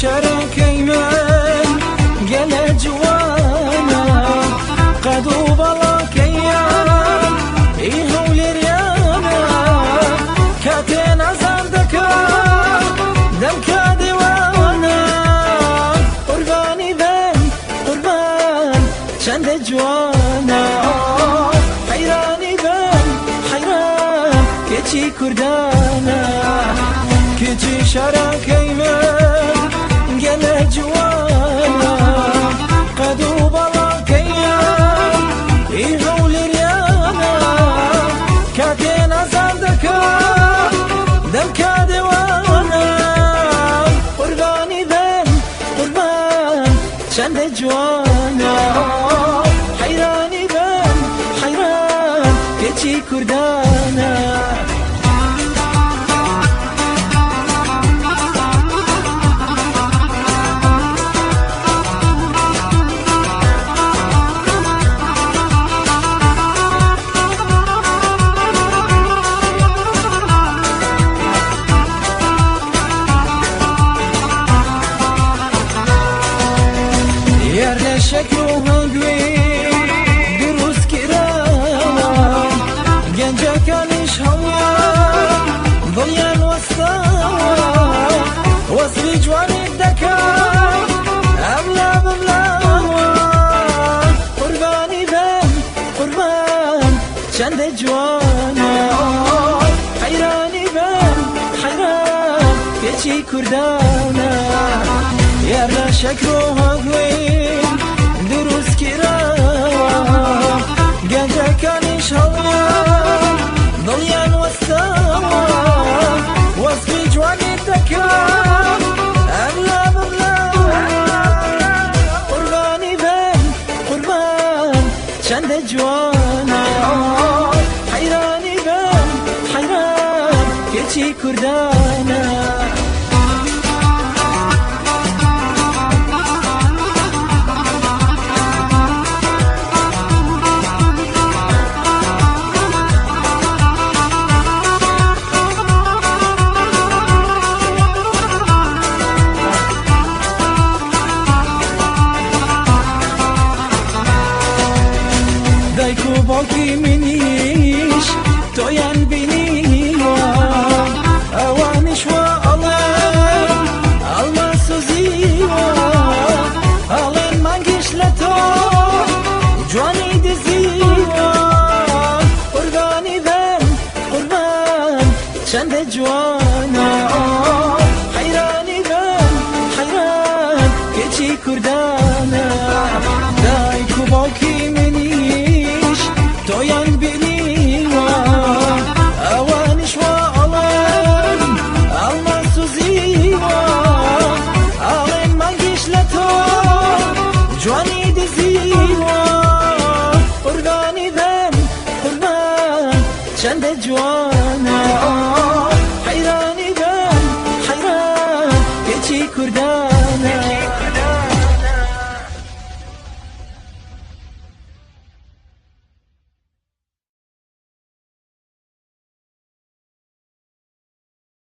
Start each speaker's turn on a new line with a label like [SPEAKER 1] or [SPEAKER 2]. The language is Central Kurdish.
[SPEAKER 1] شەرەکەی من گەلە جوانە قەد و بەڵاکەیان ئی هەولێریانە کاتێ نازان دەکا دەمکا دیوانە قوربانی بم قوربان چەندە جوانە حەیرانی بم حەیران کێچی کوردانە کێچی شەرەکەی من گەلە جوانە قەد و بەڵاکەیان ئی هەولێریانە کاتێ نازان دەکا دەمکا دیوانە قوربانی بم قوربان چەندە جوانە حەیرانی بم حەیران کێچی کوردانە. یار لە شەکر و هەنگوێ دروست کراوە گەنجەکانیش هەڵیان دڵیان وەستاوە وەسفی جوانی دەکا ئەملا بملاوە قوربانی بم قوربان چەندە جوانە حەیرانی بم حەیران کێچی کوردانە یار لە شەکر و هەنگوێ دروست کراوە گەنجەکانیش هەڵیان دڵیان وەستاوە وەسفی جوانی دەکا ئەملا بملاوە قوربانی بم قوربان چەندە جوانە حەیرانی بم حەیران کێچی کوردانە. دایک و باوکی منیش تۆیان بینیوە ئەوانیش وا ئەڵێن ئەڵما سوزیوە ئەڵێن مانگیش لە تۆ جوانی دزیوە قوربانی بم قوربان چەندە جوانە حەیرانی بم حەیران کێچی کوردانە دایک و باوکی منیش تۆیان بینیوە ئەوانیش وا ئەڵێن ئەڵما سوزیوە ئەڵێن مانگیش لە تۆ جوانی دزیوە قوربانی بم قوربان چەندە جوانە حەیرانی بم حەیران کێچی کوردانە.